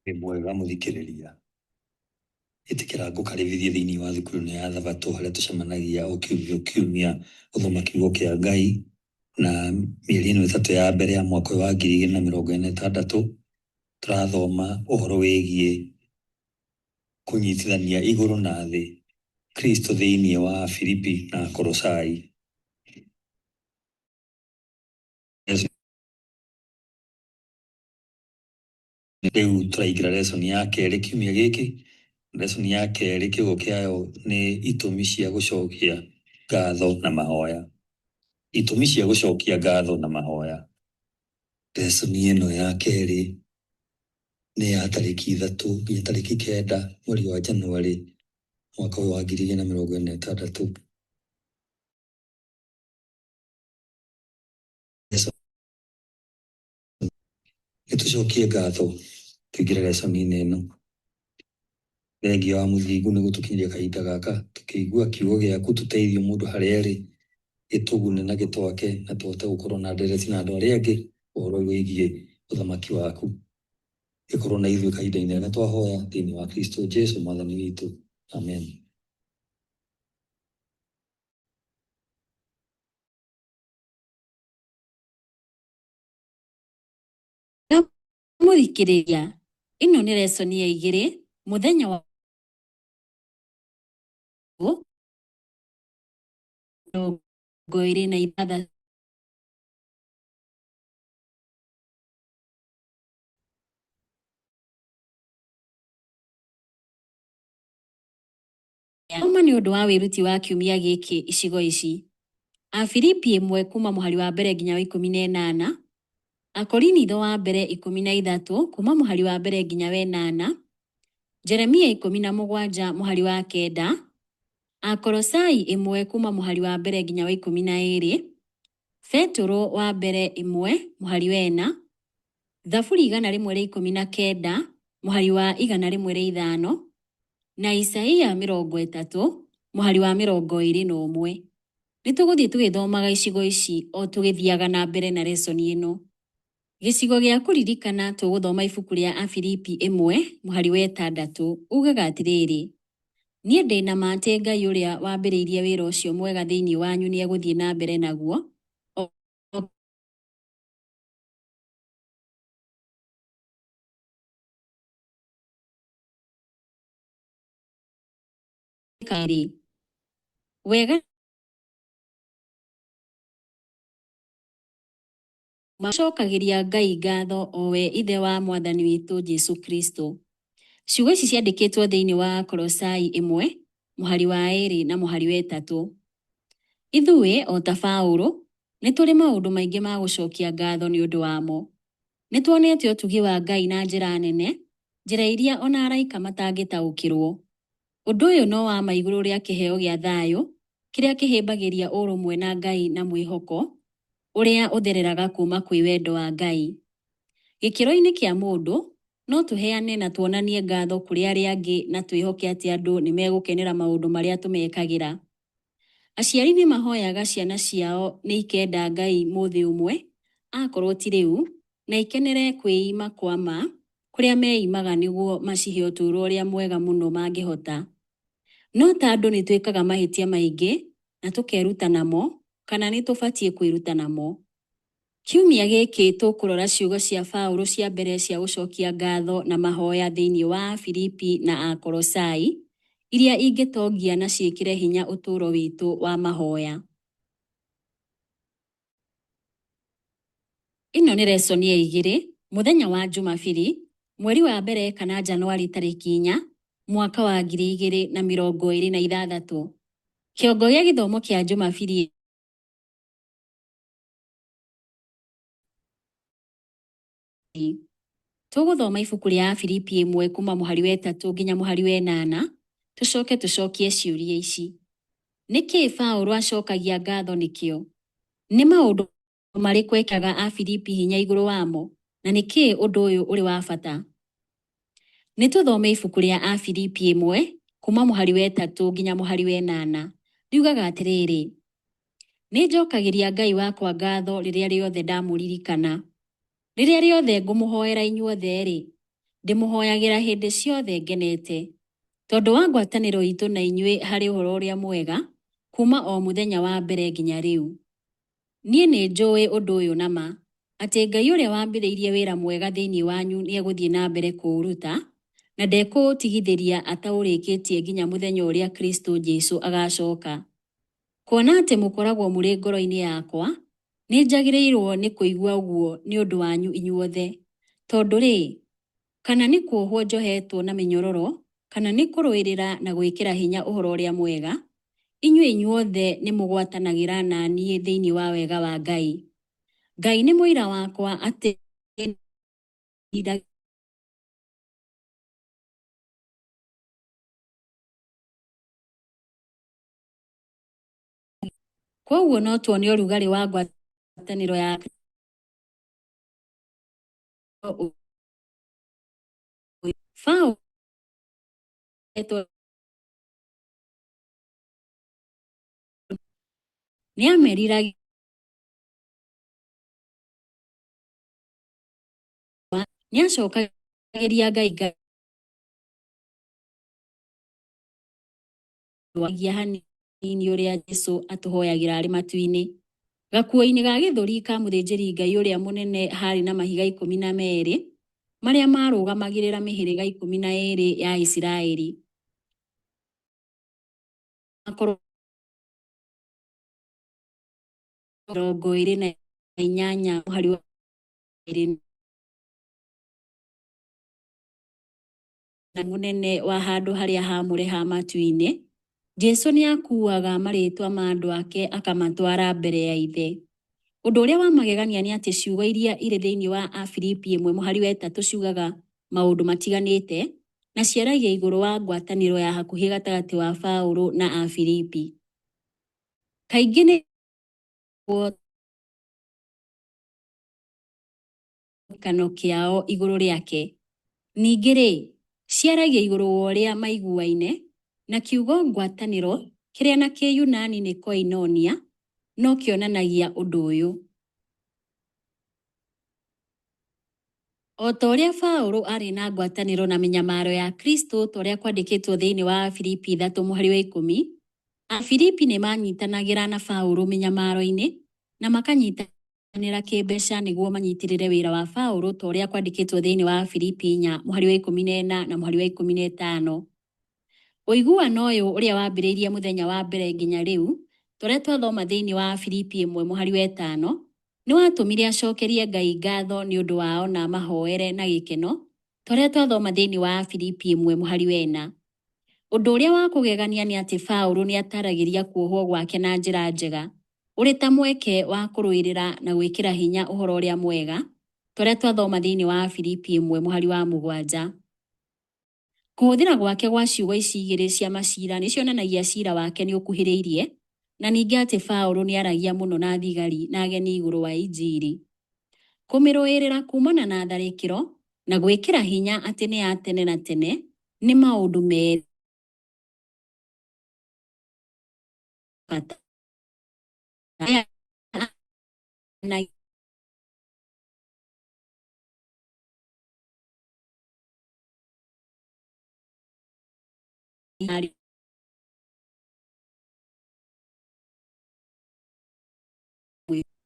Wĩ mwega mũthikĩrĩria? Ĩtĩkĩra ngũkaribithie thĩinĩ wa thukuru ĩno ya Thabatũ harĩa tũcemanagia o kiumia o kiumia gũthoma kiugo kĩa Ngai, na mĩeri ĩno ĩtatũ ya mbere ya mwaka ũyũ wa 2026 tũrathoma ũhoro wĩgiĩ kũnyitithania igũrũ na thĩ, Kristo thĩinĩ wa Filipi na Kolosai. Rĩu tũraingĩra lesson ya kerĩ kiumia gĩkĩ. Lesson ya kerĩ kĩongo kĩayo nĩ itũmi cia gũcokia ngatho na mahoya. Itũmi cia gũcokia ngatho na mahoya. Lesson ĩno ya kerĩ nĩ ya tarĩki 3 nginya tarĩki 9 mweri wa Januarĩ mwaka ũyũ wa 2026. Nĩ tũcokie ngatho tũingĩre lesson-inĩ ĩno. Thengia wa Mũthingu nĩ gũtũkinyĩria kahinda gaka tũkĩigua kiugo gĩaku tũteithie mũndũ harĩa arĩ gĩtũgune na gĩtwake na tũhote gũkorwo na ndereti na andũ arĩa angĩ ũhoro wĩgiĩ ũthamaki waku. Gĩkorwo na ithuĩ kahinda-inĩ gaka twahoya thĩinĩ wa Kristo Jesu mwathani witũ. Amen. Mũthikĩrĩria, ĩno nĩ lesson ya igĩrĩ mũthenya wa 26. Thoma nĩ ũndũ wa wĩruti wa kiumia gĩkĩ icigo ici. Afilipi 1 kuma mũhari wa mbere nginya wa 18, Akorinitho wa mbere 13 kuma mũhari wa mbere nginya wa ĩnana, Jeremia 17 mũhari wa 9, Akolosai 1 kuma mũhari wa mbere nginya wa 12, Betũrũ wa mbere 1 mũhari wa 4, Thaburi 119 mũhari wa 105, na Isaia 30 mũhari wa 21. Nĩ tũgũthiĩ tũgĩthomaga icigo ici o tũgĩthiaga na mbere na lesson ĩno. Gĩcigo gĩa kũririkana tũgũthoma ibuku rĩa Afilipi 1 mũhari wa 6 ugaga atĩrĩrĩ, Niĩ ndĩ na ma atĩ Ngai ũrĩa wambĩrĩirie wĩra ũcio mwega thĩinĩ wanyu nĩ egũthiĩ na mbere naguo o rĩ. Wega macokagĩria Ngai ngatho o we Ithe wa Mwathani witũ Jesu Kristo. Ciugo ici ciandĩkĩtwo thĩinĩ wa Kolosai 1 mũhari wa 2 na mũhari wa 3. Ithuĩ o ta Paũlũ nĩ tũrĩ maũndũ maingĩ ma gũcokia ngatho nĩ ũndũ wamo. Nĩ tuonete ũtugi wa Ngai na njĩra nene, njĩra iria ona araika matangĩtaũkĩrwo. Ũndũ ũyũ no wa ma igũrũ rĩa kĩheo gĩa thayũ kĩrĩa kĩhĩmbagĩria ũrũmwe na Ngai na mwĩhoko ũrĩa ũthereraga kuma kwĩ wendo wa Ngai. Gĩkĩro-inĩ kĩa mũndũ, no tũheane na tuonanie ngatho kũrĩ arĩa angĩ na twĩhoke atĩ andũ nĩ megũkenera maũndũ marĩa tũmekagĩra. Aciari nĩ mahoyaga ciana ciao nĩ ikenda Ngai mũthĩ ũmwe, akorwo ti rĩu, na ikenere kwĩima kwa ma kũrĩa meimaga nĩguo macihe ũtũũro ũrĩa mwega mũno mangĩhota. No ta andũ nĩ twĩkaga mahĩtia maingĩ na tũkeruta namo kana nĩ tũbatiĩ kwĩruta namo. Kiumia gĩkĩ tũkũrora ciugo cia Paũlũ cia mbere cia gũcokia ngatho na mahoya thĩinĩ wa Afilipi na Akolosai, iria ingĩtongia na ciĩkĩre hinya ũtũũro witũ wa mahoya. Ĩno nĩ lesson ya igĩrĩ, mũthenya wa Jumabiri, mweri wa mbere kana Januari tarĩki 4, mwaka wa 2026. Kĩongo gĩa gĩthomo kĩa Jumabiri Tũgũthoma ibuku rĩa Afilipi 1 kuma mũhari wa 3 nginya mũhari wa 8, tũcoke tũcokie ciũria ici. Nĩkĩ Paũlũ acokagia ngatho nĩkĩo? Nĩ maũndũ marĩkũ ekĩraga Afilipi hinya igũrũ wamo, na nĩkĩ ũndũ ũyũ ũrĩ wa bata? Nĩ tũthome ibuku rĩa Afilipi 1 kuma mũhari wa 3 nginya mũhari wa 8. Riugaga atĩrĩrĩ, Nĩ njokagĩria Ngai wakwa ngatho rĩrĩa rĩothe ndamũririkana. Rĩrĩa rĩothe ngũmũhoera inyuothe-rĩ, Ndĩmũhoyagĩra hĩndĩ ciothe ngenete, tondũ wa ngwatanĩro itũ na inyuĩ harĩ ũhoro ũrĩa mwega, kuuma o mũthenya wa mbere nginya rĩu. Niĩ nĩ njũĩ ũndũ ũyũ na ma, atĩ Ngai ũrĩa waambĩrĩirie wĩra mwega thĩinĩ wanyu nĩ egũthiĩ na mbere kũũruta, na ndekũũtigithĩria ataũrĩkĩtie nginya mũthenya ũrĩa Kristo Jesu agaacoka. Kuona atĩ mũkoragwo mũrĩ ngoro-inĩ yakwa, nĩ njagĩrĩirũo nĩ kũigua ũguo nĩ ũndũ wanyu inyuothe. Tondũ-rĩ, kana nĩ kuohwo njohetwo na mĩnyororo kana nĩ kũrũĩrĩra na gwĩkĩra hinya ũhoro ũrĩa mwega, inyuĩ inyuothe nĩ mũgwatanagĩra na niĩ thĩinĩ wa wega wa Ngai. Ngai nĩ mũira wakwa atĩ Kwoguo no tuone ũrugarĩ wa ngwatanĩro ya Paũlũ nĩameriragĩria nĩacokagĩria Ngai ngatho hanini ũrĩa Jesũ atũhoyagĩra arĩ matu-inĩ. Gakuo-inĩ ga gĩthũri ka mũthĩnjĩri-Ngai ũrĩa mũnene haarĩ na mahiga 12 marĩa maarũgamagĩrĩra mĩhĩrĩga 12 ya Isiraeli. Makorwo 28 mũhari wa ĩrĩ na mũnene wa handũ harĩa haamũre ha matu-inĩ, Jesu nĩ akuuaga marĩĩtwa ma andũ ake akamatwara mbere ya Ithe. Ũndũ ũrĩa wa magegania nĩ atĩ ciugo iria irĩ thĩinĩ wa Afilipi 1 mũhari wa 3 ciugaga maũndũ matiganĩte, na ciaragia igũrũ wa ngwatanĩro ya hakuhĩ gatagatĩ wa Paulo na Afilipi. Kaingĩ nĩ kĩririkano kĩao igũrũ rĩake. Ningĩ-rĩ, ciaragia igũrũ wa ũrĩa maiguaine, na kiugo ngwatanĩro, kĩrĩa na Kĩyunani nĩ koinonia, no kĩonanagia ũndũ ũyũ. O ta ũrĩa Paulo aarĩ na ngwatanĩro na mĩnyamaro ya Kristo ta ũrĩa kwandĩkĩtwo thĩinĩ wa Afilipi 3 mũhari wa 10, Afilipi nĩ maanyitanagĩra na Paulo mĩnyamaro-inĩ na makanyitanĩra kĩĩmbeca nĩguo manyitĩrĩre wĩra wa Paulo ta ũrĩa kwandĩkĩtwo thĩinĩ wa Afilipi 4 mũhari wa 14 na mũhari wa 15. Ũiguano ũyũ ũrĩa wambĩrĩirie mũthenya wa mbere nginya rĩu, ta ũrĩa twathoma thĩinĩ wa Afilipi 1 mũhari wa 5, nĩ watũmire acokerie Ngai ngatho nĩ ũndũ wao na amahoere na gĩkeno, ta ũrĩa twathoma thĩinĩ wa Afilipi 1 mũhari wa 4. Ũndũ ũrĩa wa kũgegania nĩ atĩ Paulo nĩ ataragĩria kuohwo gwake na njĩra njega, ũrĩ ta mweke wa kũrũĩrĩra na gwĩkĩra hinya ũhoro ũrĩa mwega, ta ũrĩa twathoma thĩinĩ wa Afilipi 1 mũhari wa 7. Kũhũthĩra gwake gwa ciugo ici igĩrĩ cia maciira nĩ cionanagia ciira wake nĩ ũkuhĩrĩirie, na ningĩ atĩ Paũlũ nĩ aragia mũno na thigari na ageni igũrũ wa Injiri. Kũmĩrũĩrĩra kuumana na tharĩkĩro na gwĩkĩra hinya atĩ nĩ ya tene na tene nĩ maũndũ merĩ bata.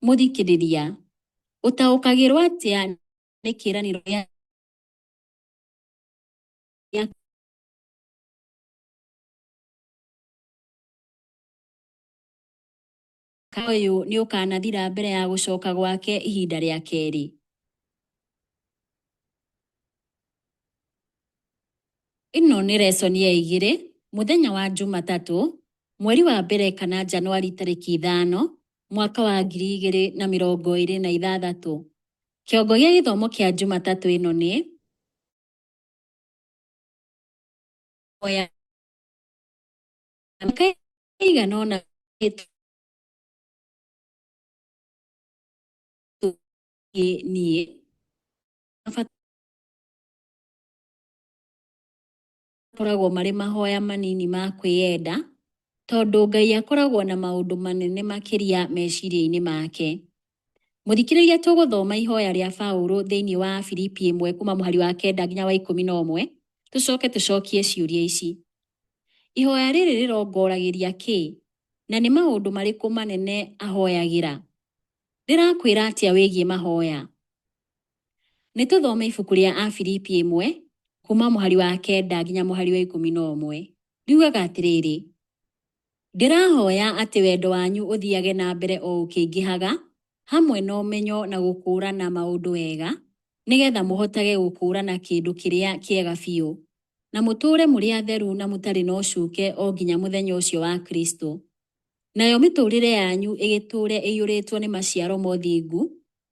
Mũthikĩrĩria, ũtaũkagĩrũo atĩa nĩ kĩĩranĩro gĩa ũyũ nĩ ũkanathira mbere ya gũcoka gwake ihinda rĩa kerĩ? Ĩno nĩ lesson ya igĩrĩ, mũthenya wa Jumatatũ, mweri wa mbere kana Januari tarĩki 5, mwaka wa 2026. Kĩongo gĩa gĩthomo kĩa Jumatatũ ĩno nĩ mĩaka ĩigana ũna niĩ makoragwo marĩ mahoya manini ma kwĩyenda, tondũ Ngai akoragwo na maũndũ manene makĩria meciria-inĩ make. Mũthikĩrĩria, tũgũthoma ihoya rĩa Paũlũ thĩinĩ wa Filipi 1 kuma mũhari wa 9 nginya wa 11, tũcoke tũcokie ciũria ici. Ihoya rĩrĩ rĩrongoragĩria kĩ, na nĩ maũndũ marĩkũ manene ahoyagĩra? Rĩrakwĩra atĩa wĩgiĩ mahoya? Nĩ tũthome ibuku rĩa Afilipi 1 kuma mũhari wa 9 nginya mũhari wa 11. Riugaga atĩrĩrĩ, ndĩrahoya atĩ wendo wanyu ũthiage na mbere o ũkĩingĩhaga, hamwe na ũmenyo na gũkũũrana maũndũ wega, nĩgetha mũhotage gũkũũrana kĩndũ kĩrĩa kĩega biũ, na mũtũũre mũrĩ atheru na mũtarĩ na ũcuke o nginya mũthenya ũcio wa Kristo. Nayo mĩtũũrĩre yanyu ĩgĩtũũre ĩiyũrĩtwo nĩ maciaro ma ũthingu,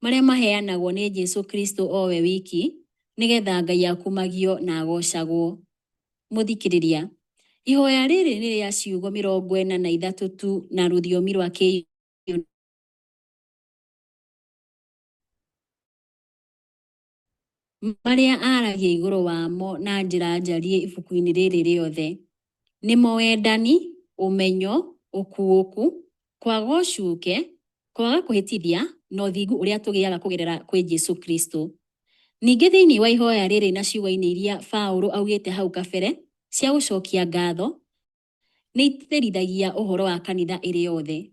marĩa maheanagwo nĩ Jesu Kristo o we wiki, nĩgetha Ngai akumagio na agoocagwo. Mũthikĩrĩria, ihoya rĩrĩ nĩ rĩa ciugo 43 tu na rũthiomi rwa Kĩyunani. Marĩa aragia igũrũ wamo na njĩra njariĩ ibuku-inĩ rĩrĩ rĩothe nĩmo wendani, ũmenyo, ũkuũku, kwaga ũcuke, kwaga kũhĩtithia, na ũthingu ũrĩa tũgĩaga kũgerera kwĩ Jesu Kristo. Ningĩ thĩinĩ wa ihoya rĩrĩ na ciugo-inĩ iria Paũlũ augĩte hau kabere cia gũcokia ngatho, nĩ itĩtĩrithagia ũhoro wa kanitha ĩrĩ yothe.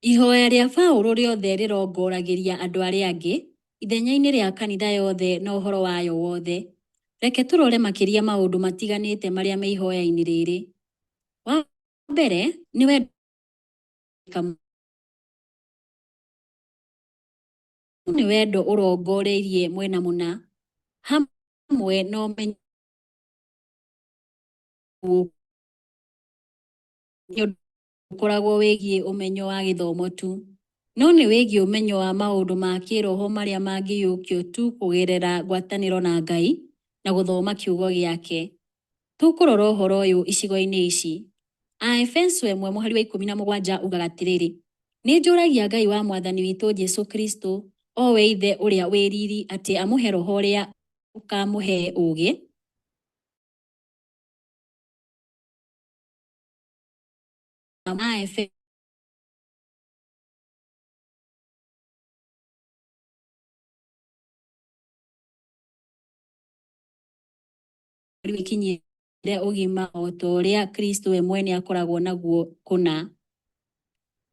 Ihoya rĩa Paũlũ rĩothe rĩrongoragĩria andũ arĩa angĩ, ithenya-inĩ rĩa kanitha yothe na ũhoro wayo wothe. Reke tũrore makĩria maũndũ matiganĩte marĩa me ihoya-inĩ rĩrĩ. Wa mbere, nĩ wendo nĩ wendo ũrongoreirie mwena mũna, hamwe na ũmenyo ũkoragwo wĩgiĩ ũmenyo wa gĩthomo tu, no nĩ wĩgiĩ ũmenyo wa maũndũ ma kĩĩroho marĩa mangĩiyũkio tu kũgerera ngwatanĩro na Ngai na gũthoma kiugo gĩake. Tũkũrora ũhoro ũyũ icigo-inĩ ici. Aefeso 1 mũhari wa 17 ugaga atĩrĩrĩ, nĩ njũragia Ngai wa Mwathani witũ Jesu Kristo, o we Ithe ũrĩa wĩ riri, atĩ amũhe roho ũrĩa ũkamũhe ũũgĩ Aefeso wĩkinyĩre ũgima o ta ũrĩa Kristo we mwene akoragwo naguo kũna.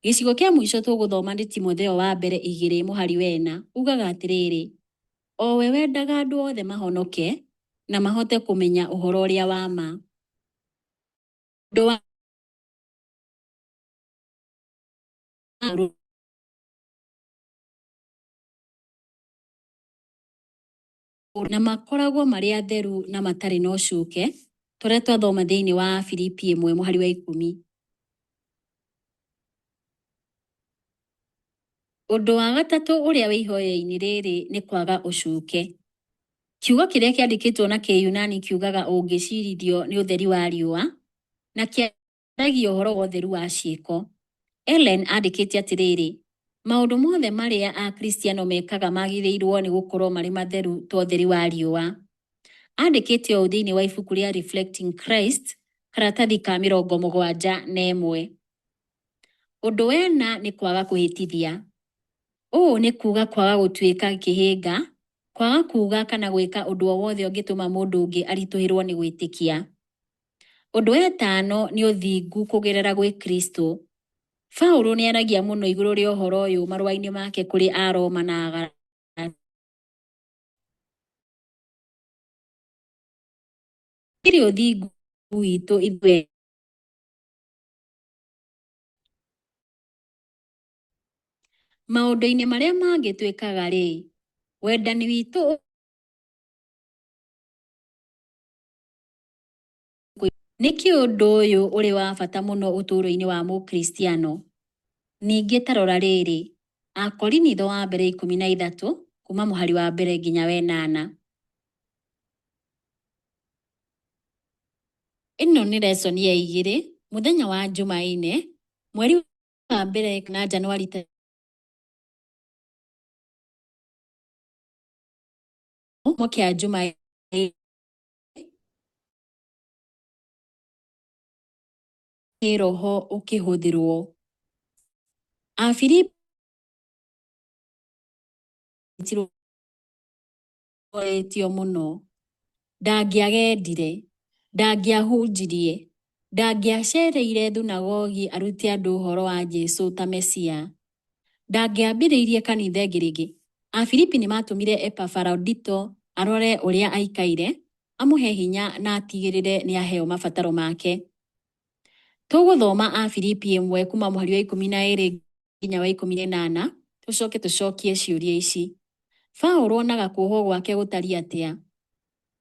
Gĩcigo kĩa mũico tũgũthoma nĩ Timotheo wa mbere 2 mũhari wena, ugaga atĩrĩrĩ, o we wendaga andũ othe mahonoke na mahote kũmenya ũhoro ũrĩa wa ma. Ũndũ wa na makoragwo marĩ atheru na matarĩ na ũcuke, tũrĩa twathoma thĩinĩ wa Filipi 1 mũhari wa 10. Ũndũ wa gatatũ ũrĩa wĩ ihoya-inĩ rĩrĩ nĩ kwaga ũcuke. Kiugo kĩrĩa kĩandĩkĩtwo na Kĩyunani kiugaga ũngĩcirithio nĩ ũtheri wa riũa, na kĩaragia ũhoro wa ũtheru wa ciĩko. Ellen andĩkĩte atĩrĩrĩ, maũndũ mothe marĩa Akristiano mekaga magĩrĩirwo nĩ gũkorwo marĩ matheru ta ũtheri wa riũa. Andĩkĩte ũũ thĩinĩ wa ibuku rĩa Reflecting Christ, karatathi ka 71. Ũndũ wena nĩ kwaga kũhĩtithia. Ũũ nĩ kuga kwaga gũtuĩka kĩhĩnga, kwaga kuga kana gwĩka ũndũ o wothe ũngĩtũma mũndũ ũngĩ aritũhĩrwo nĩ gwĩtĩkia. Ũndũ wetano nĩ ũthingu kũgerera gwĩ Kristo. Paũlũ nĩ aragia mũno igũrũ rĩa ũhoro ũyũ marũa-inĩ make kũrĩ Aroma na Agalatia. Gũtirĩ ũthingu witũ ithuĩ maũndũ-inĩ marĩa mangĩ twĩkaga rĩ, wendani witũ nĩkĩ ũndũ ũyũ ũrĩ wa bata mũno ũtũũro-inĩ wa Mũkristiano? Ningĩ ta rora rĩrĩ, Akorinitho wa mbere 13 kuma mũhari wa mbere nginya wenana. Ĩno nĩ lesson ya 2 mũthenya wa Jumaine mweri wa mbere kana Januari kĩa Jumaine Kĩĩroho ũkĩhũthĩrũo. Afilipi ĩtio mũno. Ndangĩagendire, ndangĩahunjirie, ndangĩacereire thunagogi arute andũ ũhoro wa Jesu ta Mesia. Ndangĩambĩrĩirie kanitha ĩngĩ rĩngĩ. Afilipi nĩ maatũmire Epafaraudito arore ũrĩa aikaire, amũhe hinya na atigĩrĩre nĩ aheo mabataro make. Tũgũthoma Afilipi 1 kuma mũhari wa 12 nginya wa 18, tũcoke tũcokie ciũria ici. Paũlũ onaga kuohwo gwake gũtariĩ atĩa?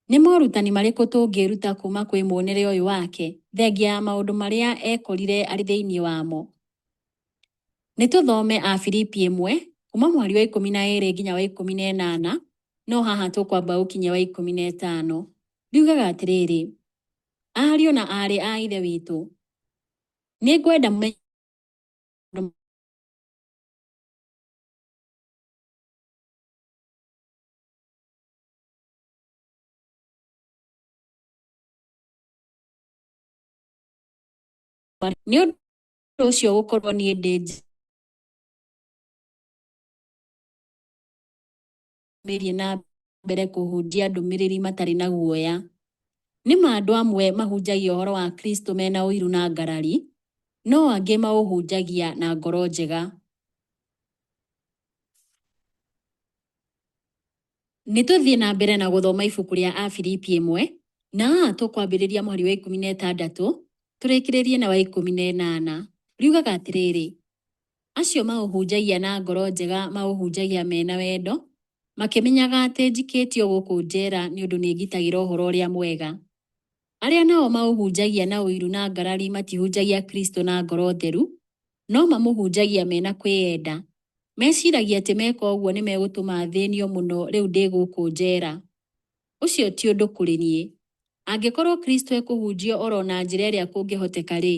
Nĩ morutani marĩkũ tũngĩĩruta kuuma kwĩ muonere ũyũ wake, thengia ya maũndũ marĩa ekorire arĩ thĩinĩ wamo? Nĩ tũthome Afilipi 1 kuma mũhari wa 12 nginya wa 18, no haha tũkwamba gũkinyia wa 15. Riugaga atĩrĩrĩ, ariũ na aarĩ a Ithe witũ, nĩ ngwenda mũmenye maũndũ Nĩ ũndũ ũcio gũkorũo niĩ ndĩ njĩra na mbere kũhunjia ndũmĩrĩri matarĩ na guoya. Nĩ ma andũ amwe mahunjagia ũhoro wa Kristo mena ũiru na ngarari, no angĩ maũhunjagia na ngoro njega. Nĩ tũthiĩ na mbere na gũthoma ibuku rĩa Afilipi 1, na haha tũkwambĩrĩria mũhari wa 16 tũrĩkĩrĩrie na wa 18. Riugaga atĩrĩrĩ, acio maũhunjagia na ngoro njega maũhunjagia mena wendo, makĩmenyaga atĩ njikĩtio gũkũ njera nĩ ũndũ nĩ ngitagĩra ũhoro ũrĩa mwega. Arĩa nao maũhunjagia na ũiru na ngarari matihunjagia Kristo na ngoro theru, no mamũhunjagia mena kwĩyenda. Meciragia atĩ meka ũguo nĩ megũtũma thĩnio mũno rĩu ndĩ gũkũ njera. Ũcio ti ũndũ kũrĩ niĩ. Angĩkorũo Kristo ekũhunjio oro na njĩra ĩrĩa kũngĩhoteka-rĩ,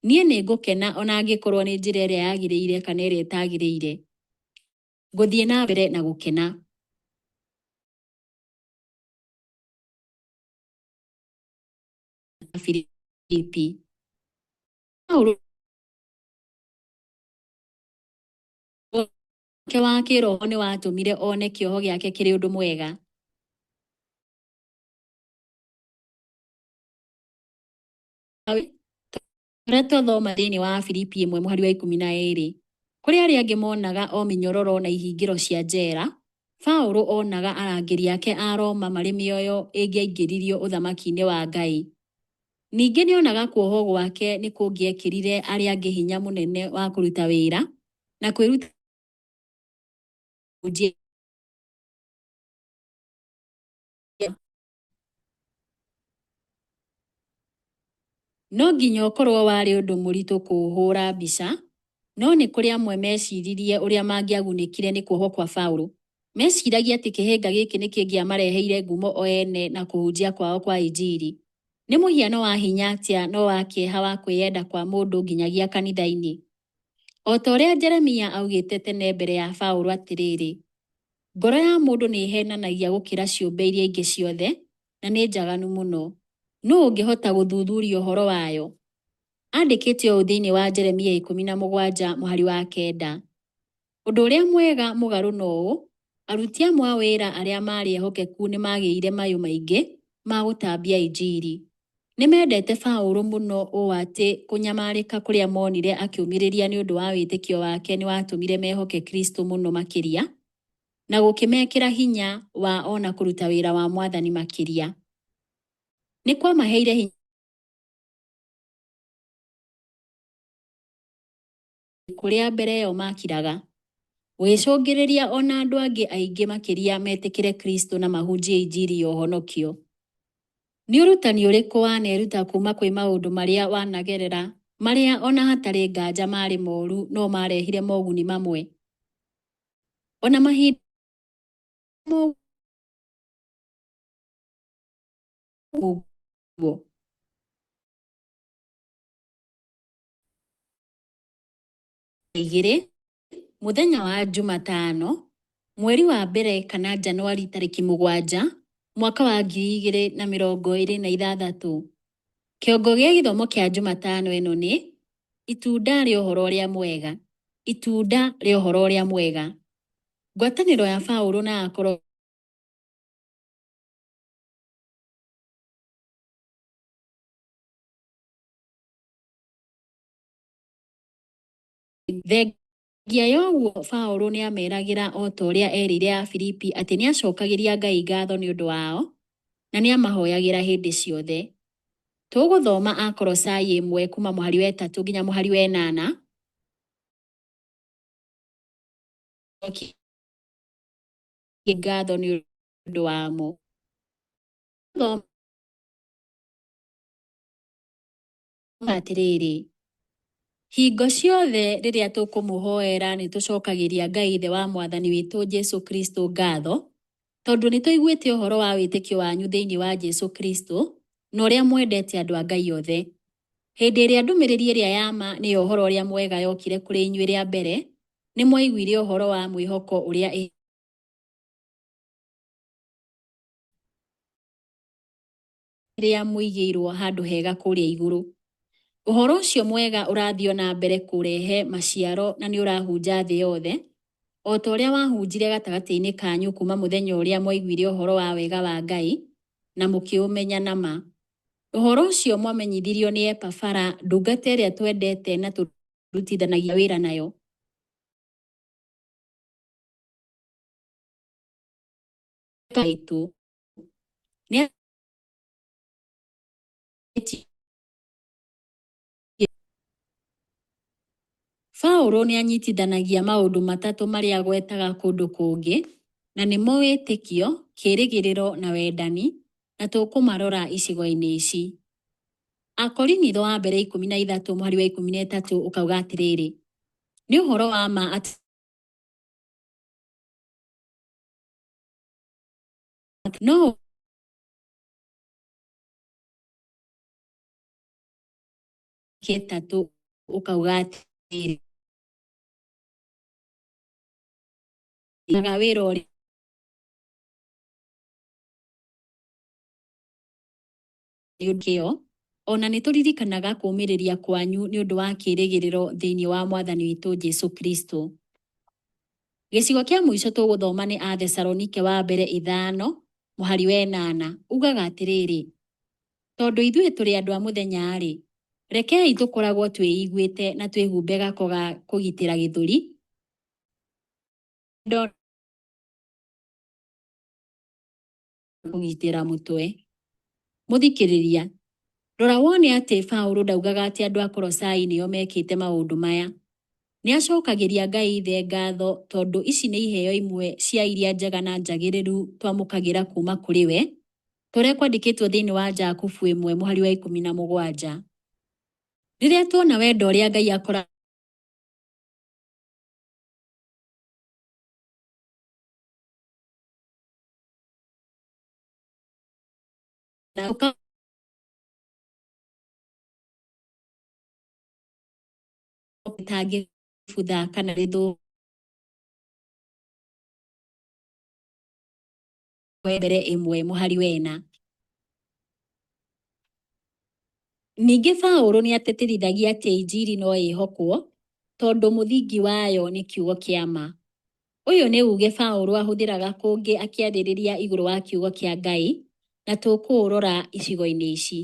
niĩ nĩ ngũkena o na angĩkorũo nĩ njĩra ĩrĩa yagĩrĩire kana ĩrĩa ĩtagĩrĩire. Ngũthiĩ na mbere na gũkena. Filipi. Paulo wake wa kĩĩroho nĩ watũmire one kĩoho gĩake kĩrĩ ũndũ mwega. Ũrĩa twathoma thĩinĩ wa Filipi 1 mũhari wa 12. Kũrĩ arĩa angĩ monaga o mĩnyororo na ihingĩro cia njera, Paulo onaga arangĩri ake a Roma marĩ mĩoyo ĩngĩaingĩririo ũthamaki-inĩ wa Ngai. Ningĩ nĩ onaga kuohwo gwake nĩ kũngĩekĩrire arĩa angĩ hinya mũnene wa kũruta wĩra na kwĩruta kũhunjia. No nginya ũkorũo warĩ ũndũ mũritũ kũũhũra mbica, no nĩ kũrĩ amwe meeciririe ũrĩa mangĩagunĩkire nĩ kuohwo kwa Paulo. Meeciragia atĩ kĩhĩnga gĩkĩ nĩ kĩngĩamareheire ngumo o ene na kũhunjia kwao kwa Injiri. Nĩ mũhiano wa hinya atĩa no wa kĩeha wa kwĩyenda kwa mũndũ nginyagia kanitha-inĩ. O ta ũrĩa Jeremia augĩte tene mbere ya Paulo atĩrĩrĩ, ngoro ya mũndũ nĩ ĩheenanagia gũkĩra ciũmbe iria ingĩ ciothe, na nĩ njaganu mũno. Nũũ ũngĩhota gũthuthuria ũhoro wayo? Andĩkĩte ũũ thĩinĩ wa Jeremia 17 mũhari wa 9. Ũndũ ũrĩa mwega mũgarũ na ũũ, aruti amwe a wĩra arĩa maarĩ ehokeku nĩ maagĩire mayũ maingĩ ma gũtambia Injiri. Nĩ mendete Paũlũ mũno ũũ atĩ kũnyamarĩka kũrĩa monire akĩũmĩrĩria nĩ ũndũ wa wĩtĩkio wake nĩ watũmire mehoke Kristo mũno makĩria, na gũkĩmekĩra hinya wa o na kũruta wĩra wa Mwathani makĩria. Nĩ kwamaheire hinya kũrĩa mbere ĩyo maakiraga, gũgĩcũngĩrĩria o na andũ angĩ aingĩ makĩria metĩkĩre Kristo na mahunjie Injiri ya ũhonokio. Nĩ ũrutani ũrĩkũ waneruta kuuma kwĩ maũndũ marĩa wanagerera, marĩa o na hatarĩ nganja maarĩ moru no maarehire moguni mamwe? O na mahinda ũguo. Igĩrĩ, mũthenya wa Jumatano, mweri wa mbere kana Janũarĩ tarĩki 7, mwaka wa 2026. Kĩongo gĩa gĩthomo kĩa Jumatano ĩno nĩ itunda rĩa ũhoro ũrĩa mwega. Itunda rĩa ũhoro ũrĩa mwega. Ngwatanĩro ya Paũlũ na Akoro Thengia ya ũguo Paũlũ nĩameragĩra o ta ũrĩa erĩire Afilipi atĩ nĩacokagĩria Ngai ngatho nĩ ũndũ wao na nĩamahoyagĩra hĩndĩ ciothe. Tũgũthoma Akolosai 1 kuma mũhari wa 3 nginya mũhari wa 8. Ngatho nĩ ũndũ wamo. Thoma atĩrĩrĩ, hingo ciothe rĩrĩa tũkũmũhoera nĩ tũcokagĩria Ngai Ithe wa Mwathani witũ Jesu Kristo ngatho, tondũ nĩ tũiguĩte ũhoro wa wĩtĩkio wanyu thĩinĩ wa Jesu Kristo na ũrĩa mwendete andũ a Ngai othe. Hĩndĩ ĩrĩa ndũmĩrĩri ĩrĩa ya ma nĩyo ũhoro ũrĩa mwega yokire kũrĩ inyuĩ rĩa mbere, nĩ mwaiguire ũhoro wa mwĩhoko ũrĩa rĩa mũigĩirwo handũ hega kũrĩa igũrũ. Ũhoro ũcio mwega ũrathiĩ o na mbere kũrehe maciaro na nĩ ũrahunja thĩ yothe, o ta ũrĩa wahunjire gatagatĩ-inĩ kanyu kuma mũthenya ũrĩa mwaiguire ũhoro wa wega wa Ngai na mũkĩũmenya na ma. Ũhoro ũcio mwamenyithirio nĩ Epafara, ndungata ĩrĩa twendete na tũrutithanagia wĩra nayo. Witũ. Nĩ Paũlũ nĩanyitithanagia maũndũ matatũ marĩa agwetaga kũndũ kũngĩ, na nĩmo wĩtĩkio, kĩĩrĩgĩrĩro na wendani, na tũkũmarora icigo-inĩ ici. Akorinitho wa mbere 13 mũhari wa 13 ũkauga atĩrĩrĩ, nĩ ũhoro wa ma atĩ no kĩtatũ ũkauga atĩrĩrĩ, wĩra ũrĩa kĩo, ona nĩ tũririkanaga kũũmĩrĩria kwanyu nĩ ũndũ wa kĩĩrĩgĩrĩro thĩinĩ wa Mwathani witũ Jesu Kristo. Gĩcigo kĩa mũico tũgũthoma nĩ Athesalonike wa mbere 5 mũhari wa 8 ugaga atĩrĩrĩ, tondũ ithuĩ tũrĩ andũ a mũthenya-rĩ, rekei tũkoragwo twĩiguĩte na twĩhumbe gako ga kũgitĩra gĩthũri kũgitĩra mũtwe. Mũthikĩrĩria, rora wone atĩ Paũlũ ndaugaga atĩ andũ a Kolosai nĩo mekĩte maũndũ maya. Nĩ acokagĩria Ngai Ithe ngatho tondũ ici nĩ iheo imwe cia iria njega na njagĩrĩru twamũkagĩra kuma kũrĩ we, ta ũrĩa kwandĩkĩtwo thĩinĩ wa Jakubu 1 mũhari wa 17. Rĩrĩa tuona wendo ũrĩa Ngai akoragwo rĩtangĩbutha kana rĩthũke mbere 1 mũhari wa 4. Ningĩ Paũlũ nĩ atĩtĩrithagia atĩ Injiri no ĩhokwo tondũ mũthingi wayo nĩ kiugo kĩa ma. Ũyũ nĩ uge Paũlũ ahũthĩraga kũngĩ akĩarĩrĩria igũrũ wa kiugo kĩa Ngai, na tũkũũrora icigo-inĩ ici.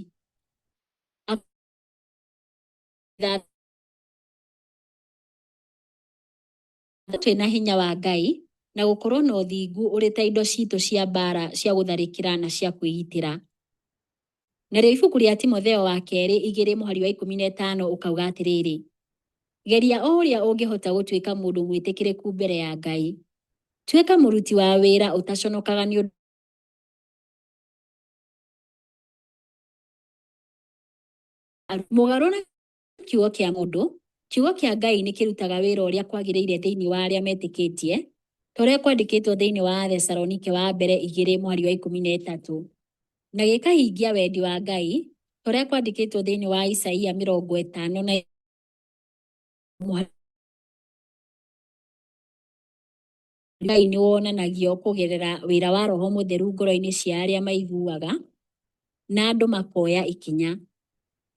Twĩna hinya wa Ngai na gũkorwo na ũthingu ũrĩ ta indo citũ cia mbara cia gũtharĩkĩra na cia kwĩgitĩra. Narĩo ibuku rĩa Timotheo wa kerĩ 2 mũhari wa 15 ũkauga atĩrĩrĩ, geria o ũrĩa ũngĩhota gũtuĩka mũndũ mwĩtĩkĩrĩku mbere ya Ngai. Tuĩka mũruti wa wĩra ũtaconokaga nĩ ũndũ mũgarũ na kiugo kĩa mũndũ. Kiugo kĩa Ngai nĩ kĩrutaga wĩra ũrĩa kwagĩrĩire thĩinĩ wa arĩa metĩkĩtie, ta ũrĩa kwandĩkĩtwo thĩinĩ wa Athesalonike wa mbere 2 mũhari wa 13, na gĩkahingia wendi wa Ngai, ta ũrĩa kwandĩkĩtwo thĩinĩ wa Isaia 50 na mũhari Ngai nĩ wonanagio kũgerera wĩra wa Roho Mũtheru ngoro-inĩ cia arĩa maiguaga, na andũ makoya ikinya.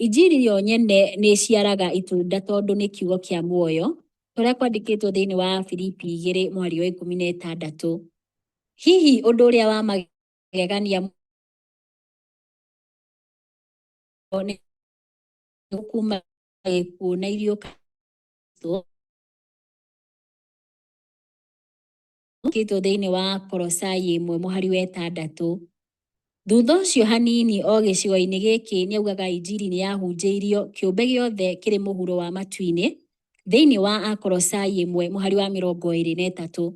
Injiri yo nyene nĩ ĩciaraga itunda tondũ nĩ kiugo kĩa muoyo, ta ũrĩa kwandĩkĩtwo thĩinĩ wa Filipi 2 mũhari wa 16. Hihi ũndũ ũrĩa wa magegania nĩ kuma gĩkuũ na iriũka kĩtwo thĩinĩ wa Kolosai 1 mũhari wa 6. Thutha ũcio hanini o gĩcigo-inĩ gĩkĩ nĩaugaga injiri nĩ yahunjĩirio kĩũmbe gĩothe kĩrĩ mũhuro wa matu-inĩ thĩinĩ wa Akolosai 1 mũhari wa 23.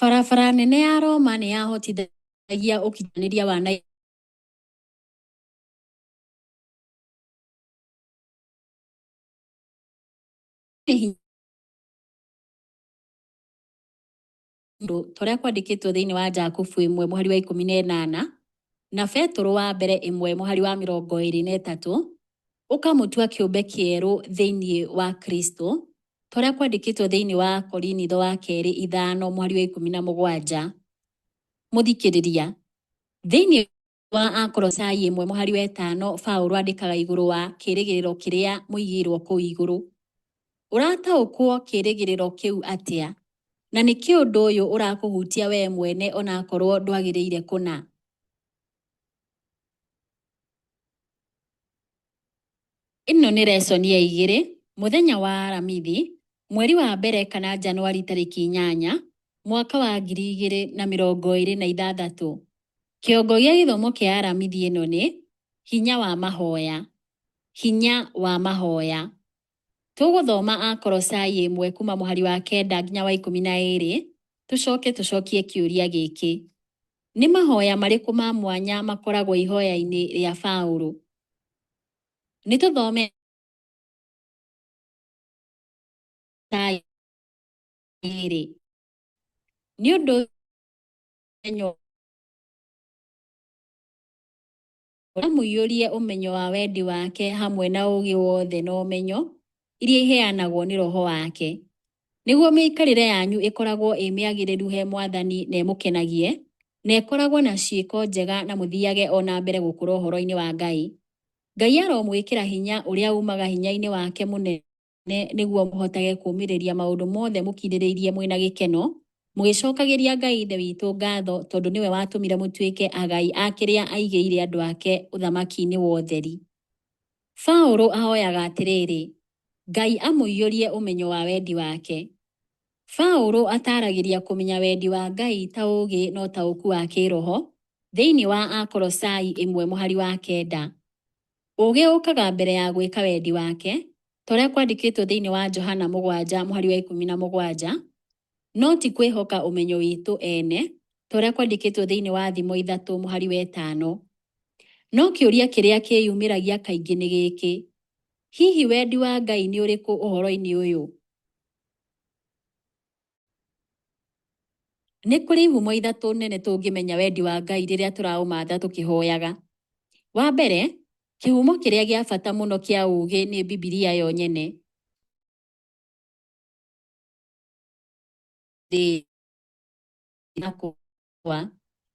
Barabara nene ya Roma nĩ yahotithagia ũkinyanĩria wa hinya ta ũrĩa kwandĩkĩtwo thĩinĩ wa Jakubu 1 mũhari wa 18 na Petũrũ wa mbere 1 mũhari wa 23, ũkamũtua kĩũmbe kĩerũ thĩinĩ wa Kristo, ta ũrĩa kwandĩkĩtwo thĩinĩ wa Korinitho wa kerĩ 5 mũhari wa 17. Mũthikĩrĩria, thĩinĩ wa Akolosai 1 mũhari wa 5, Paũlũ andĩkaga igũrũ wa kĩĩrĩgĩrĩro kĩrĩa mũigĩirwo kũu igũrũ. Ũrataũkwo kĩĩrĩgĩrĩro kĩu atĩa? Na nĩkĩ ũndũ ũyũ ũrakũhutia wee mwene onakorwo ndwagĩrĩire kũna? Ĩno nĩ lesson ya 2, mũthenya wa Aramithi, mweri wa mbere kana Januari tarĩki 8, mwaka wa 2026. Kĩongo gĩa gĩthomo kĩa Aramithi ĩno nĩ hinya wa mahoya. Hinya wa mahoya. Tũgũthoma Akolosai 1 kuma mũhari wa 9 nginya wa 12, tũcoke tũcokie kĩũria gĩkĩ. Nĩ mahoya marĩkũ ma mwanya makoragwo ihoya-inĩ rĩa Paũlũ? Nĩ tũthome ĩrĩ. Nĩ ũndũ amũiyũrie ũmenyo wa wendi wake hamwe na ũũgĩ wothe na ũmenyo iria iheanagwo nĩ Roho wake, nĩguo mĩikarĩre yanyu ĩkoragwo ĩ mĩagĩrĩru he Mwathani na ĩmũkenagie, na ĩkoragwo na ciĩko njega na mũthiage o na mbere gũkũra ũhoro-inĩ wa Ngai. Ngai aromwĩkĩra hinya ũrĩa umaga hinya-inĩ wake mũnene nĩguo mũhotage kũũmĩrĩria maũndũ mothe mũkirĩrĩirie mwĩna gĩkeno, mũgĩcokagĩria Ngai Ithe witũ ngatho tondũ nĩwe watũmire mũtuĩke agai a kĩrĩa aigĩire andũ ake ũthamaki-inĩ wa ũtheri. Paũlũ ahoyaga atĩrĩrĩ, Ngai amũiyũrie ũmenyo wa wendi wake. Paũlũ ataragĩria kũmenya wendi wa Ngai ta ũũgĩ na ũtaũku wa kĩĩroho thĩinĩ wa Akolosai 1 mũhari wa 9. Ũũgĩ ũkaga mbere ya gwĩka wendi wake, ta ũrĩa kwandĩkĩtwo thĩinĩ wa Johana 7 mũhari wa 17, no ti kwĩhoka ũmenyo witũ ene, ta ũrĩa kwandĩkĩtwo thĩinĩ wa Thimo 3 mũhari wa 5. No kĩũria kĩrĩa kĩyumĩragia kaingĩ nĩ gĩkĩ: hihi wendi wa Ngai nĩ ũrĩkũ ũhoro-inĩ ũyũ? Nĩ kũrĩ ihumo 3 nene tũngĩmenya wendi wa Ngai rĩrĩa tũraũmatha tũkĩhoyaga. Wa mbere, kĩhumo kĩrĩa gĩa bata mũno kĩa ũũgĩ nĩ Bibilia yo nyene.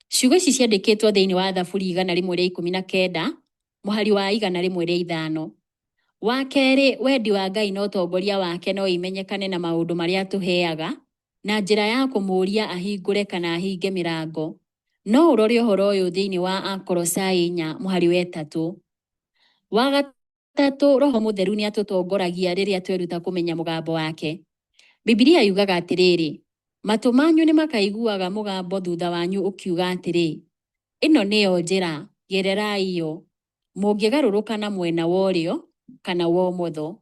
Ciugo ici ciandĩkĩtwo thĩinĩ wa Thaburi 119 mũhari wa 105. Wa kerĩ, wendi wa Ngai na ũtongoria wake no imenyekane na maũndũ marĩa atũheaga na njĩra ya kũmũũria ahingũre kana ahinge mĩrango. No ũrore ũhoro ũyũ thĩinĩ wa Akolosai 4 mũhari wa 3. Wa gatatũ, Roho Mũtheru nĩ atũtongoragia rĩrĩa tweruta kũmenya mũgambo wake. Bibilia yugaga atĩrĩrĩ, matũ manyu nĩ makaiguaga mũgambo thutha wanyu ũkiuga atĩrĩ, ĩno nĩyo njĩra, gererai yo, mũngĩgarũrũka na mwena wa ũrĩo kana wa ũmotho.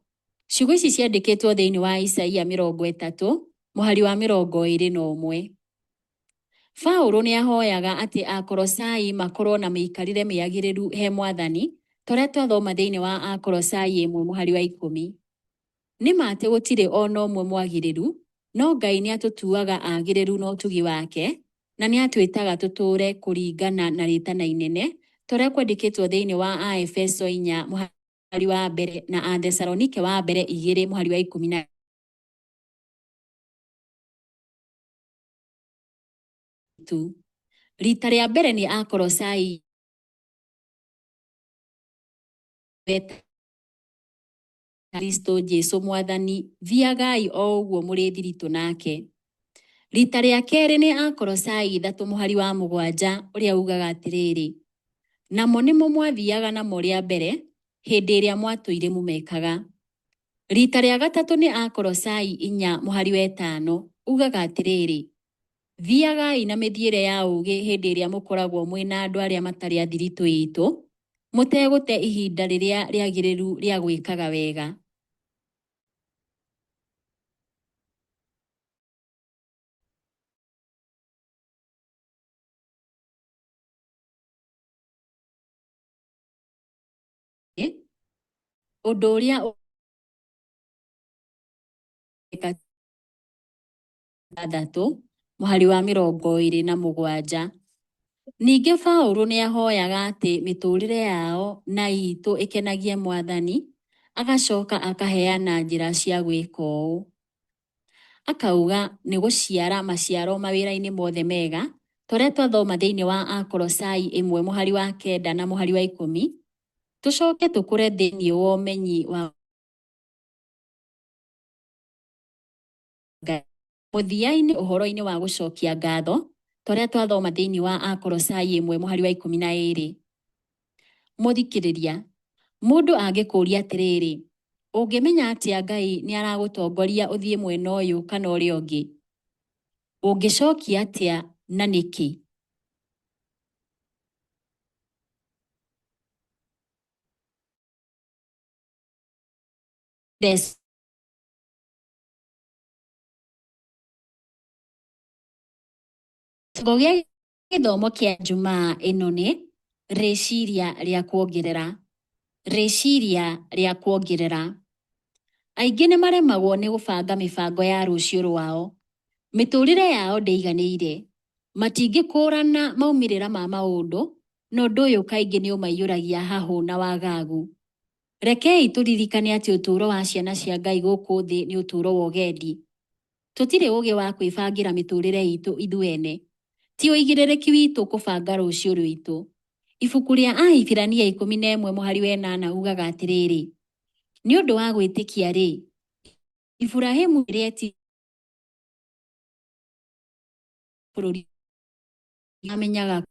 Ciugo ici ciandĩkĩtwo thĩinĩ wa Isaia 30 mũhari wa 21. Paũlũ nĩ ahoyaga atĩ Akolosai makorwo na mĩikarĩre mĩagĩrĩru he Mwathani, ta ũrĩa twathoma thĩinĩ wa Akolosai 1 mũhari wa 10. Nĩ ma atĩ gũtirĩ o na ũmwe mwagĩrĩru, no Ngai nĩ atũtuaga agĩrĩru na ũtugi wake, na nĩ atwĩtaga tũtũũre kũringana na rĩtana inene, ta ũrĩa kwandĩkĩtwo thĩinĩ wa Aefeso 4 mũhari wa 1 na Athesalonike wa mbere 2 mũhari wa 13. Rita rĩa mbere nĩ Akolosai Kristo Jesu Mwathani, thiagai o ũguo mũrĩ thiritũ nake. Rita rĩa kerĩ nĩ Akolosai 3 mũhari wa 7 ũrĩa ugaga atĩrĩrĩ, namo nĩmo mwathiaga namo rĩa mbere hĩndĩ ĩrĩa mwatũire mũmekaga. Rita rĩa gatatũ nĩ Akolosai 4 mũhari wa 5 ugaga atĩrĩrĩ, thiagai na mĩthiĩre ya ũũgĩ hĩndĩ ĩrĩa mũkoragwo mwĩ na andũ arĩa matarĩ a thiritũ itũ, mũtegũte ihinda rĩrĩa rĩagĩrĩru rĩa gwĩkaga wega. Ũndũ ũrĩa 6 mũhari wa 27. Ningĩ Paũlũ nĩ ahoyaga atĩ mĩtũũrĩre yao na itũ ĩkenagie Mwathani, agacoka akaheana njĩra cia gwĩka ũũ. Akauga nĩ gũciara maciaro mawĩra-inĩ mothe mega, ta ũrĩa twathoma thĩinĩ wa Akolosai 1 mũhari wa 9 na mũhari wa 10, tũcoke tũkũre thĩinĩ wa ũmenyi wa Ngai. Mũthia-inĩ ũhoro-inĩ wa gũcokia ngatho, ta ũrĩa twathoma thĩinĩ wa Akolosai 1 mũhari wa 12. Mũthikĩrĩria, mũndũ angĩkũũria atĩrĩrĩ, ũngĩmenya atĩa Ngai nĩ aragũtongoria ũthiĩ mwena ũyũ kana ũrĩa ũngĩ? Ũngĩcokia atĩa na nĩkĩ? Kĩongo gĩa gĩthomo kĩa Jumaa ĩno nĩ rĩciria rĩa kuongerera. Rĩciria rĩa kuongerera. Aingĩ nĩ maremagwo nĩ gũbanga mĩbango ya rũciũ rwao. Mĩtũrĩre yao ndĩiganĩire. Matingĩkũrana maumĩrĩra ma maũndũ, na ũndũ ũyũ kaingĩ nĩ ũmaiyũragia hahũ na wagagu. Rekei tũririkane atĩ ũtũũro wa ciana cia Ngai gũkũ thĩ nĩ ũtũũro wa ũgendi. Tũtirĩ ũũgĩ wa kwĩbangĩra mĩtũũrĩre itũ ithuene. Ti ũigĩrĩrĩki witũ kũbanga rũciũ rwitũ. Ibuku rĩa Ahibirania 11 mũhari wa 8 ugaga atĩrĩrĩ, nĩ ũndũ wa gwĩtĩkia rĩ, Iburahimu rĩrĩa eti bũrũri amenyaga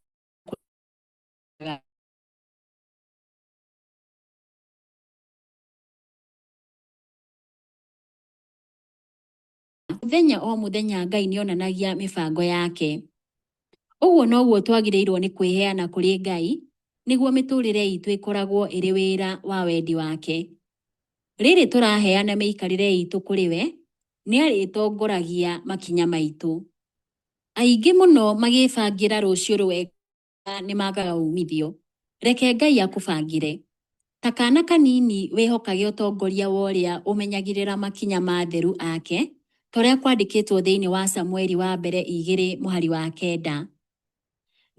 mũthenya o mũthenya Ngai nĩ onanagia mĩbango yake. Ũguo noguo twagĩrĩirwo nĩ kwĩheana kũrĩ Ngai nĩguo mĩtũrĩre itũ ĩkoragwo ĩrĩ wĩra wa wendi wake. Rĩrĩ tũraheana mĩikarĩre itũ kũrĩ we, nĩ arĩtongoragia makinya maitũ. Aingĩ mũno magĩbangĩra rũciũ rwega nĩ magaga umithio. Reke Ngai akũbangĩre. Ta kana kanini wĩhokage ũtongoria wa ũrĩa ũmenyagĩrĩra makinya ma atheru ake, ta ũrĩa kwandĩkĩtwo thĩinĩ wa Samueli wa mbere 2 mũhari wa 9.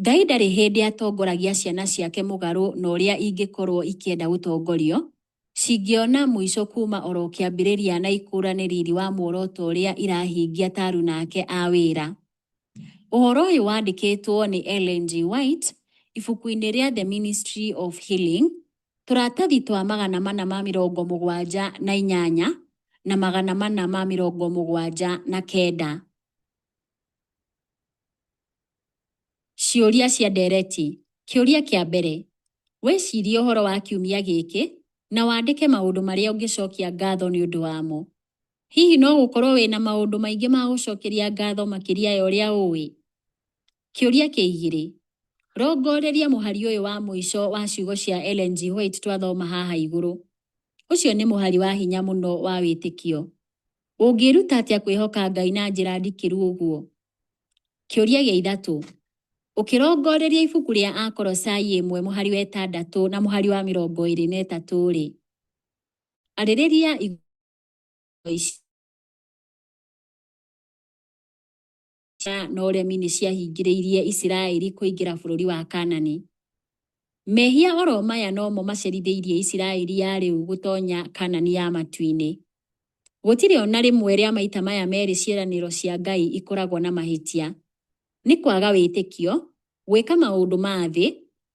Ngai ndarĩ hĩndĩ atongoragia ciana ciake mũgarũ na ũrĩa ingĩkorwo ikĩenda gũtongorio, cingĩona mũico kuma oro kĩambĩrĩria na ikũrane riri wa muoroto ũrĩa irahingia ta aruna ake a wĩra. Ũhoro ũyũ wandĩkĩtwo nĩ Ellen G. White ibuku-inĩ rĩa The Ministry of Healing, tũratathi twa 478 na 479. Ciũria cia ndereti. Kĩũria kĩa mbere, wĩcirie ũhoro wa kiumia gĩkĩ na wandĩke maũndũ marĩa ũngĩcokia ngatho nĩ ũndũ wamo. Hihi no gũkorwo wĩna maũndũ maingĩ ma gũcokeria ngatho makĩria ya ũrĩa ũĩ? Kĩũria kĩa igĩrĩ, rongoreria mũhari ũyũ wa mũico wa ciugo cia Ellen G. White twathoma haha igũrũ. Ũcio nĩ mũhari wa hinya mũno wa wĩtĩkio. Ũngĩĩruta atĩa kwĩhoka Ngai na njĩra ndikĩru ũguo? Kĩũria gĩa ithatũ, ũkĩrongoreria ibuku rĩa Akolosai 1 mũhari wa 6 na mũhari wa 23 rĩ, arĩrĩria ici na ũremi nĩ ciahingĩrĩirie Isiraeli kũingĩra bũrũri wa Kanani. Mehia oro maya nomo macerithĩirie Isiraeli ya rĩu gũtonya Kanani ya matu-inĩ. Gũtirĩ ona rĩmwe rĩa maita maya merĩ ciĩranĩro cia Ngai ikoragwo na mahĩtia. Nĩ kwaga wĩtĩkio, gwĩka maũndũ ma thĩ,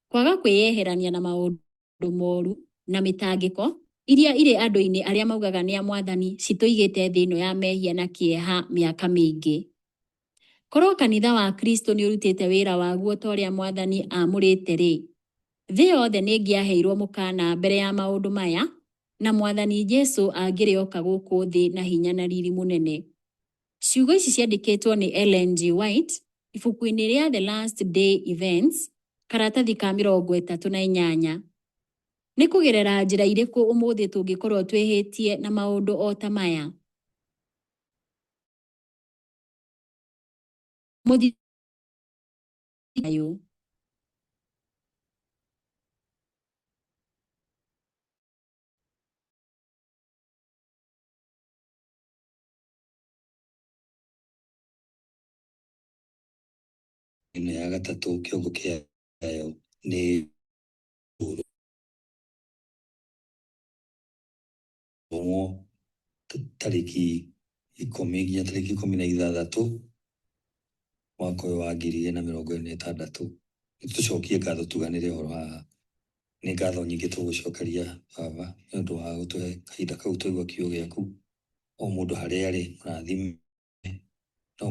kwaga kwĩyeherania na maũndũ moru. Na mĩtangĩko iria irĩ andũ-inĩ arĩa maugaga nĩ a Mwathani citũigĩte thĩ ĩno ya mehia na kĩeha mĩaka mĩingĩ. Korwo kanitha wa Kristo nĩ ũrutĩte wĩra waguo ta ũrĩa Mwathani aamũrĩte-rĩ, thĩ yothe nĩ ĩngĩaheirwo mũkaana mbere ya maũndũ maya, na Mwathani Jesu angĩrĩ oka gũkũ thĩ na hinya na riri mũnene. Ciugo ici ciandĩkĩtwo nĩ Ellen G. White ibuku-inĩ rĩa The Last Day Events, karatathi ka 38. Nĩ kũgerera njĩra irĩkũ ũmũthĩ tũngĩkorũo twĩhĩtie na maũndũ o ta maya? Mũthayũ. Ĩno ya gatatũ kĩongo kĩayo nĩ kũrũmwo tarĩki 10 nginya tarĩki 16 mwaka ũyũ wa 2026. Nĩtũcokie ngatho tuganĩre ũhoro haha. Nĩ ngatho nyingĩ tũgũcokeria Baba nĩ ũndũ wa gũtũhe kahinda kau twaigua kiugo gĩaku. O mũndũ harĩa arĩ mũrathime. No